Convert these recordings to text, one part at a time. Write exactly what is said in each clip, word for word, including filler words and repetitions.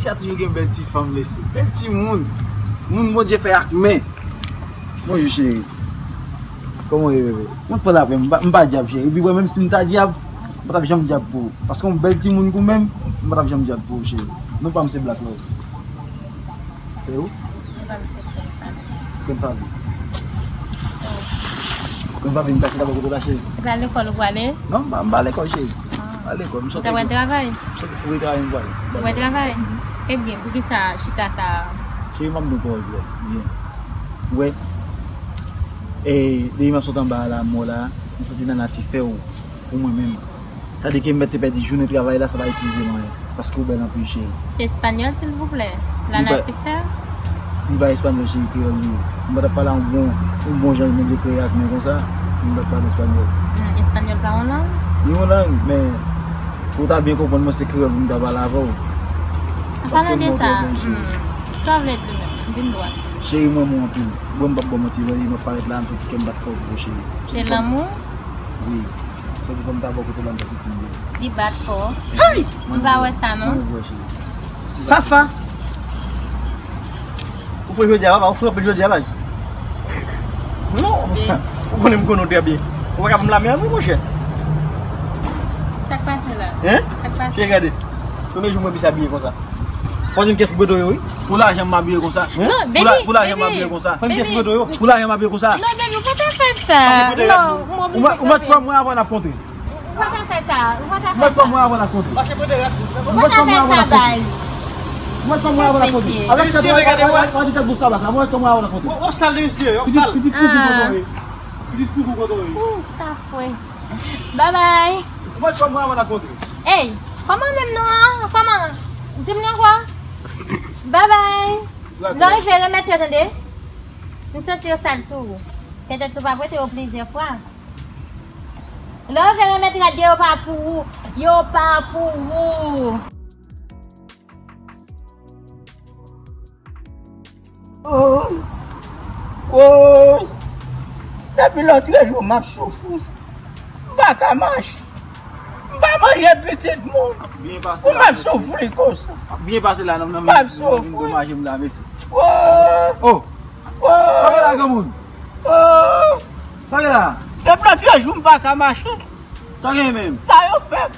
Ayisyen toujou gen bèl ti fanm, mesye. Bèl ti moun. Moun Bondye fè ak men. Bonjou, cheri. Kòman w ye, bebe? Mwen pa lapè, m pa, m pa dyab, cheri. Epi, mwen, menm si m ta dyab, m pa t ap janm dyab pou ou. Paske yon bèl ti moun kou menm, m pa t ap janm dyab pou ou, cheri. Non pa m se Black Love. E ou? Kèm pa vi. Kèm pa vi, m kache dabò kote w la, cheri. Ou pral lekòl ou prale? Non, m pa, m pa lekòl, cheri. Ah. M pa lekòl, m sot. Ou ta pral travay? M sot pou travay, m prale. Ou pral travay? Ebyen, poukisa chita sa a? Cheri, m ap di w pawòl vrè. Byen. Ou wè, e, depi m ap sot anba a la, mò la, m santi nana ti fè w pou mwen menm. Sa di ke m mèt te pèdi jounen travay la, sa pa itilize m anyen. Paske ou bèl anpil, cheri. Se espanyòl, silvouplè? La nati fè? Li pa espanyòl, cheri, kreyòl li ye. M pa t ap pale yon bon, yon bon jan moun de kreyòl ak mwen konsa, m pa t ap pale espanyòl. Hmm, espanyòl pa yon lang? Li yon lang, men pou w ta byen konprann mwen, se kreyòl pou m ta pale avè w. An palan de sa, hmm, sa w vle di menm? Vin dwat. Cheri, m renmen w anpil. Bon, m p ap ba w manti, lè m ap parèt la, m santi kè m bat fò pou ou, cheri. Se lanmou? Wi. Sòti fò m ta bò kote la, m ta santi m byen. Li bat fò. Hey! M pa wè sa, non. Mwen vre, cheri. Fafa! Ou fè jodi a, papa, ou fè anpil jodi a, baz. Non, ou konnen m konnen w trè byen. Ou pa ka ban m lame a vre, monchè. Sa k pase la? Hein? Sa k pase? Cheri, gade. Premye jou mwen bis abiye konsa. Fò di m kiyès ki prete w yo, wi. Pou lajan m abiye konsa. Non, baby, pou lajan m abiye konsa. Fò di m kiyès ki prete w yo. Pou lajan m abiye konsa. Non, baby, ou pa ta fè sa. Non, m oblije. Ou mèt twa mwa avan n ap kontre. Ou pa ta fè sa. Ou pa ta fè sa. Ou mèt twa mwa avan n ap kontre. Ou pa ta fè sa, baz. Ou mèt twa mwa avan n ap kontre. Avèk sa, w a di tèt bous tabak la. Ou mèt twa mwa avan n ap kontre. Ou sal de misye, ou sal. Pitit, pitit, pitit, pitit, pitit, pitit, pitit. Ou sa fwe. Bye bye. Ou mèt twa mwa avan n ap kontre. Ey, kòman menm non an? Kòman? Di m li ankò. Bye bye. Lè w rive, remèt yo, tande. M santi yo sal tou. Petèt ou pa prete yo plizyè fwa. Lè w rive, remèt rad yo, yo pa pou ou. Yo pa pou ou. Woy! Woy! Depi lòt jou m ap soufri. M pa ka mache. M pa manje pitit moun. Pou m ap soufri konsa. Ap byen pase la, nan men m domanje m la, mesi. Woy! Oh! Woy! Sa gen la, granmoun? Oh! Sa gen la? Depi lòt jou m pa ka mache. Sa gen menm? Sa yo fè m.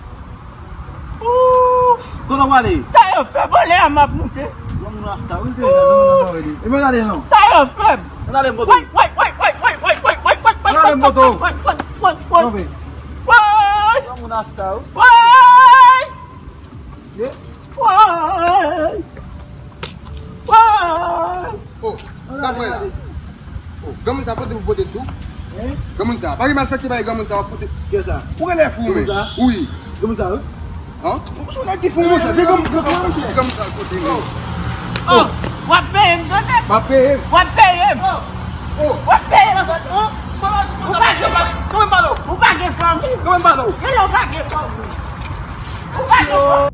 Ooh. Kote w prale? Sa yo fè m, anlè a m ap moute. Yon moun rasta, wi, se yon moun rasta, wi. E mwen ale non. Sa yo fè m. Ann ale m poto. Woy, woy, woy. Ann ale m poto. Woy, woy, woy. Yon moun rasta, wi. Woy! Ye? Woy! Woy! Oh, sa mwen la. Oh, granmoun sa pote pou pote tou. Hein? Granmoun sa, pa gen malfektè, pa gen granmoun sa, w ap pote. Kiyès sa? Ou genlè fou, men. Granmoun sa? Wi. Granmoun sa, wi. Hein? Ou se nèg ki fou, monchè. Se granmoun, granmoun sa, granmoun sa, pote, men. Oh, w ap peye m, tande? W ap peye m. W ap peye m. Oh. W ap peye m. Ou pa gen, ou pa gen fanmi. Ou pa gen fanmi. Ou pa gen fanmi.